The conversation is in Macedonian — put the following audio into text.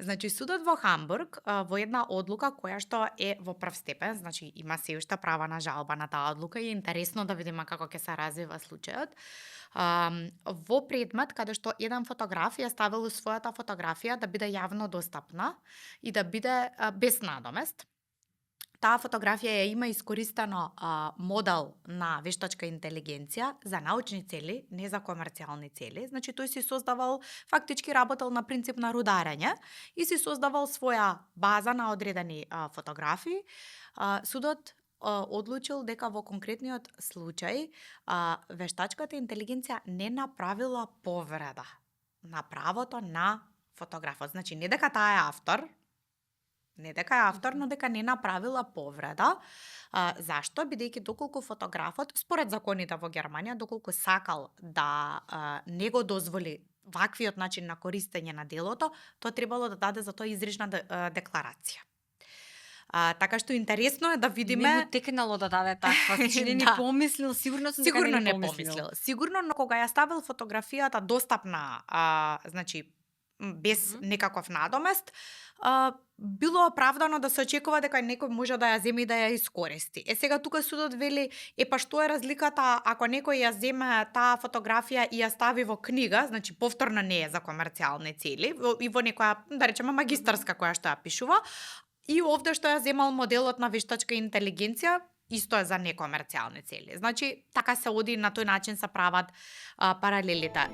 Значи, судот во Хамбург во една одлука која што е во прв степен, значи има се уште права на жалба на таа одлука и е интересно да видиме како ќе се развива случајот. Во предмет каде што еден фотограф ја ставил својата фотографија да биде јавно достапна и да биде без надомест. Таа фотографија ја има искористено модел на вештачка интелигенција за научни цели, не за комерцијални цели. Значи, тој си создавал, фактички работел на принцип на рударење и си создавал своја база на одредени фотографии. Судот одлучил дека во конкретниот случај вештачката интелигенција не направила повреда на правото на фотографот. Значи, не дека таа е автор, но дека не направила повреда. Зашто? Бидејќи доколку фотографот, според законите во Германија, доколку сакал да не го дозволи ваквиот начин на користење на делото, тоа требало да даде за тоа изрична декларација. Така што интересно е да видиме... Не му текнало да даде таква, значи не ни помислил, сигурно дека Сигурно не не помислил. Сигурно, но кога ја ставил фотографијата достапна, значи без некаков надомест, било оправдано да се очекува дека некој може да ја земе и да ја искористи. Сега тука судот вели, па што е разликата ако некој ја земе таа фотографија и ја стави во книга, значи повторно не е за комерцијални цели, и во некоја, да речеме, магистарска која што ја пишува, и овде што ја земал моделот на вештачка интелигенција, исто е за некомерцијални цели. Значи, така се оди, на тој начин се прават паралелите.